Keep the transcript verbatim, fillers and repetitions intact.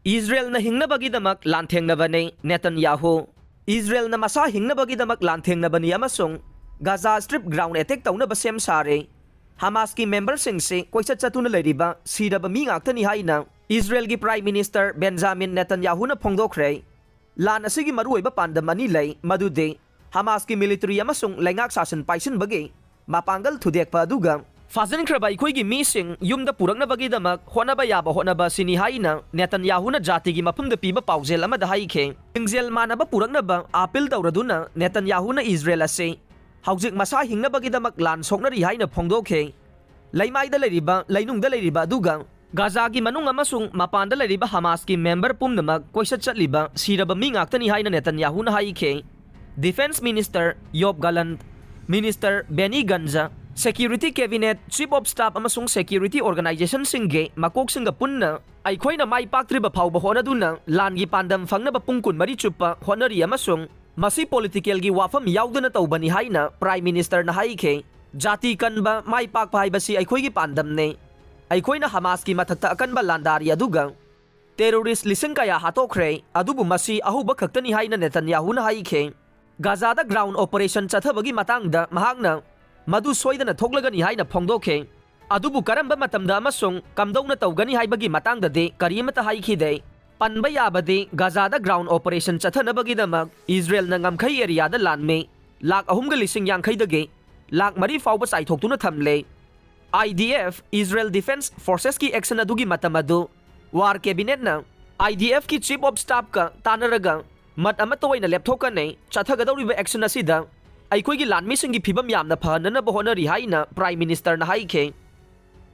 ꯏꯖꯔꯦꯜꯅ ꯍꯤꯡꯅꯕꯒꯤꯗꯃꯛ ꯂꯥꯟꯊꯦꯡꯅꯕꯅꯤ, ꯅꯦꯇꯟꯌꯥꯍꯨ꯫ ꯏꯖꯔꯦꯜꯅ ꯃꯁꯥ ꯍꯤꯡꯅꯕꯒꯤꯗꯃꯛ ꯂꯥꯟꯊꯦꯡꯅꯕꯅꯤ ꯑꯃꯁꯨꯡ Gaza strip ground attack ꯇꯧꯅꯕ ꯁꯦꯝ ꯁꯥꯔꯦ꯫ ꯍꯃꯥꯁꯀꯤ ꯃꯦꯝꯕꯔꯁꯤꯡꯁꯤ ꯀꯣꯏꯆꯠ ꯆꯠꯇꯨꯅ ꯂꯩꯔꯤꯕ ꯁꯤꯔꯕ ꯃꯤ ꯉꯥꯛꯇꯅꯤ ꯍꯥꯏꯅ ꯏꯖꯔꯦꯜꯒꯤ ꯄ꯭ꯔꯥꯏꯝ ꯃꯤꯅꯤꯁꯇꯔ ꯕꯦꯟꯖꯥꯃꯤꯟ ꯅꯦꯇꯟꯌꯥꯍꯨꯅ ꯐꯣꯡꯗꯣꯛꯈ꯭ꯔꯦ꯫ ꯂꯥꯟ ꯑꯁꯤꯒꯤ ꯃꯔꯨꯑꯣꯏꯕ ꯄꯥꯟꯗꯝ ꯑꯅꯤ ꯂꯩ, ꯃꯗꯨꯗꯤ ꯍꯃꯥꯁꯀꯤ ꯃꯤꯂꯤꯇꯔꯤ ꯑꯃꯁꯨꯡ ꯂꯩꯉꯥꯛ ꯁꯥꯁꯟ ꯄꯥꯏꯁꯤꯟꯕꯒꯤ ꯃꯄꯥꯡꯒꯜ ꯊꯨꯗꯦꯛꯄ ꯑꯗꯨꯒ ꯐꯥꯖꯤꯟꯈ꯭ꯔꯕ ꯑꯩꯈꯣꯏꯒꯤ ꯃꯤꯁꯤꯡ ꯌꯨꯝꯗ ꯄꯨꯔꯛꯅꯕꯒꯤꯗꯃꯛ ꯍꯣꯠꯅꯕ ꯌꯥꯕ ꯍꯣꯠꯅꯕ ꯑꯁꯤꯅꯤ ꯍꯥꯏꯅ ꯅꯦꯇꯟꯌꯥꯍꯨꯅ ꯖꯥꯇꯤꯒꯤ ꯃꯐꯝꯗ ꯄꯤꯕ ꯄꯥꯎꯖꯦꯜ ꯑꯃꯗ ꯍꯥꯏꯈꯤ꯫ ꯂꯤꯡꯖꯦꯜ ꯃꯥꯟꯅꯕ ꯄꯨꯔꯛꯅꯕ ꯑꯥꯄꯤꯜ ꯇꯧꯔꯗꯨꯅ ꯅꯦꯇꯟꯌꯥꯍꯨꯅ ꯏꯖꯔꯦꯜ ꯑꯁꯤ ꯍꯧꯖꯤꯛ ꯃꯁꯥ ꯍꯤꯡꯅꯕꯒꯤꯗꯃꯛ ꯂꯥꯟ ꯁꯣꯛꯅꯔꯤ ꯍꯥꯏꯅ ꯐꯣꯡꯗꯣꯛꯈꯤ꯫ ꯂꯩꯃꯥꯏꯗ ꯂꯩꯔꯤꯕ, ꯂꯩꯅꯨꯡꯗ ꯂꯩꯔꯤꯕ ꯑꯗꯨꯒ ꯒꯥꯖꯥꯒꯤ ꯃꯅꯨꯡ ꯑꯃꯁꯨꯡ ꯃꯄꯥꯟꯗ ꯂꯩꯔꯤꯕ ꯍꯃꯥꯁꯀꯤ ꯃꯦꯝꯕꯔ ꯄꯨꯝꯅꯃꯛ ꯀꯣꯏꯆꯠ ꯆꯠꯂꯤꯕ ꯁꯤꯔꯕ ꯃꯤ ꯉꯥꯛꯇꯅꯤ ꯍꯥꯏꯅ ꯅꯦꯇꯟꯌꯥꯍꯨꯅ ꯍꯥꯏꯈꯤ꯫ Defence minister Yoav Gallant, minister Benny Gantz, security cabinet, chief of staff ꯑꯃꯁꯨꯡ ꯁꯦꯀ꯭ꯌꯨꯔꯤꯇꯤ ꯑꯣꯔꯒꯅꯥꯏꯖꯦꯁꯟꯁꯤꯡꯒꯤ ꯃꯀꯣꯛꯁꯤꯡꯒ ꯄꯨꯟꯅ ꯑꯩꯈꯣꯏꯅ ꯃꯥꯏ ꯄꯥꯛꯇ꯭ꯔꯤꯕ ꯐꯥꯎꯕ ꯍꯣꯠꯅꯗꯨꯅ ꯂꯥꯟꯒꯤ ꯄꯥꯟꯗꯝ ꯐꯪꯅꯕ ꯄꯨꯡ ꯀꯨꯟꯃꯔꯤ ꯆꯨꯞꯄ ꯍꯣꯠꯅꯔꯤ ꯑꯃꯁꯨꯡ ꯃꯁꯤ ꯄꯣꯂꯤꯇꯤꯀꯦꯜꯒꯤ ꯋꯥꯐꯝ ꯌꯥꯎꯗꯅ ꯇꯧꯕꯅꯤ ꯍꯥꯏꯅ ꯄ꯭ꯔꯥꯏꯝ ꯃꯤꯅꯤꯁꯇꯔꯅ ꯍꯥꯏꯈꯤ꯫ ꯖꯥꯇꯤ ꯀꯟꯕ, ꯃꯥꯏ ꯄꯥꯛꯄ ꯍꯥꯏꯕꯁꯤ ꯑꯩꯈꯣꯏꯒꯤ ꯄꯥꯟꯗꯝꯅꯤ꯫ ꯑꯩꯈꯣꯏꯅ ꯍꯃꯥꯁꯀꯤ ꯃꯊꯛꯇ ꯑꯀꯟꯕ ꯂꯥꯟꯗꯥꯔꯤ ꯑꯗꯨꯒ ꯇꯦꯔꯣꯔꯤꯁ ꯂꯤꯁꯤꯡ ꯀꯌꯥ ꯍꯥꯠꯇꯣꯛꯈ꯭ꯔꯦ, ꯑꯗꯨꯕꯨ ꯃꯁꯤ ꯑꯍꯧꯕ ꯈꯛꯇꯅꯤ ꯍꯥꯏꯅ ꯅꯦꯇꯟꯌꯥꯍꯨꯅ ꯍꯥꯏꯈꯤ꯫ ꯒꯥꯖꯥꯗ ꯒ꯭ꯔꯥꯎꯟ ꯑꯣꯄꯔꯦꯁꯟ ꯆꯠꯊꯕꯒꯤ ꯃꯇꯥꯡꯗ ꯃꯍꯥꯛꯅ ꯃꯗꯨ ꯁꯣꯏꯗꯅ ꯊꯣꯛꯂꯒꯅꯤ ꯍꯥꯏꯅ ꯐꯣꯡꯗꯣꯛꯈꯤ꯫ ꯑꯗꯨꯕꯨ ꯀꯔꯝꯕ ꯃꯇꯝꯗ ꯑꯃꯁꯨꯡ ꯀꯝꯗꯧꯅ ꯇꯧꯒꯅꯤ ꯍꯥꯏꯕꯒꯤ ꯃꯇꯥꯡꯗꯗꯤ ꯀꯔꯤꯃꯠꯇ ꯍꯥꯏꯈꯤꯗꯦ꯫ ꯄꯟꯕ ꯌꯥꯕꯗꯤ ꯒꯥꯖꯥꯗ ꯒ꯭ꯔꯥꯎꯟ ꯑꯣꯄꯔꯦꯁꯟ ꯆꯠꯊꯅꯕꯒꯤꯗꯃꯛ ꯏꯖꯔꯦꯜꯅ ꯉꯝꯈꯩ ꯑꯦꯔꯤꯌꯥꯗ ꯂꯥꯟꯃꯤ ꯂꯥꯈ ꯑꯍꯨꯝꯒ ꯂꯤꯁꯤꯡ ꯌꯥꯡꯈꯩꯗꯒꯤ ꯂꯥꯈ ꯃꯔꯤ ꯐꯥꯎꯕ ꯆꯥꯏꯊꯣꯛꯇꯨꯅ ꯊꯝꯂꯦ꯫ I D F, Israel defence ꯐꯣꯔꯁꯦꯁꯀꯤ ꯑꯦꯛꯁꯟ ꯑꯗꯨꯒꯤ ꯃꯇꯝ ꯑꯗꯨ ꯋꯥꯔ ꯀꯦꯕꯤꯅꯦꯠꯅ ꯑꯥꯏ ꯗꯤ ꯑꯦꯐꯀꯤ ꯆꯤꯐ ꯑꯣꯐ ꯁ꯭ꯇꯥꯐꯀ ꯇꯥꯟꯅꯔꯒ ꯃꯠ ꯑꯃꯠꯇ ꯑꯣꯏꯅ ꯂꯦꯞꯊꯣꯛꯀꯅꯤ꯫ ꯆꯠꯊꯒꯗꯧꯔꯤꯕ ꯑꯦꯛꯁꯟ ꯑꯁꯤꯗ ꯑꯩꯈꯣꯏꯒꯤ ꯂꯥꯟꯃꯤꯁꯤꯡꯒꯤ ꯐꯤꯚꯝ ꯌꯥꯝꯅ ꯐꯍꯟꯅꯅꯕ ꯍꯣꯠꯅꯔꯤ ꯍꯥꯏꯅ ꯄ꯭ꯔꯥꯏꯝ ꯃꯤꯅꯤꯁꯇꯔꯅ ꯍꯥꯏꯈꯤ꯫